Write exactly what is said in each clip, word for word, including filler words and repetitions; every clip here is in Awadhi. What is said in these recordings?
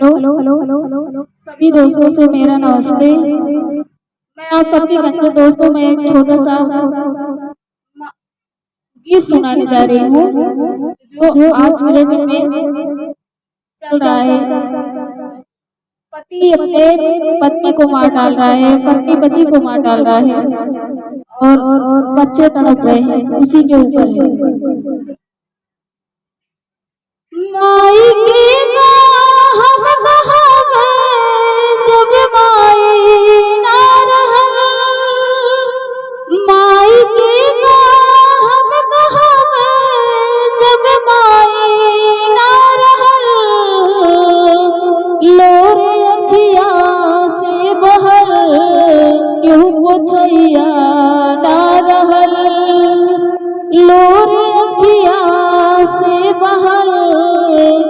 हेलो, हेलो, हेलो, हेलो, हेलो। सभी दोस्तों से मेरा नमस्ते। मैं आप सबके कंजर दोस्तों में एक छोटा सा गीत सुनाने जा रही हूँ, जो आज के डेट में चल रहा है। पति अपने पत्नी को मार डाल रहा है, पत्नी पति को मार डाल रहा है, और, और, और बच्चे तड़प रहे हैं, उसी के ऊपर है। माई के का हम कहबे, जब माई ना रहल। माई के का हम कहबे, जब माई ना रहल। लोर अखिया से बहल, केहू पोछैया ना रहल। लोर अखिया से बहल,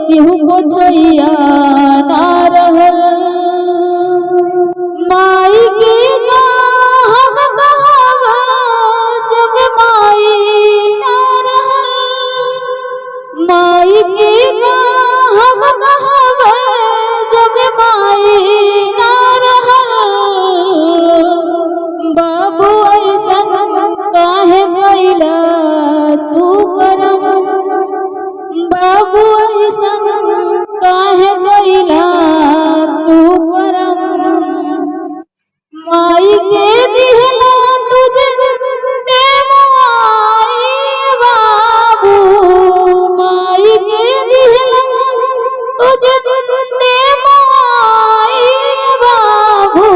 केहू पोछैया ना रहल। माई के का हम कहब, जब माई ना रहल। माई के का हम कहब, जब माई ना रहल। बाबू ऐसन काहे कइला तू करम? बाबू ऐसन काहे कइला तू करम? माई के दिहला तुझे ते मुआई बाबू, माई के दिहला तुझे ते मुआई बाबू।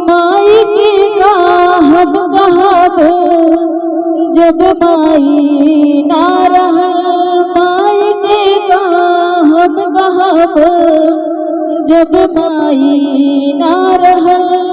माई के का हम कहब, जब माई ना रहल। माई के का हम कहब, जब माई ना रहल।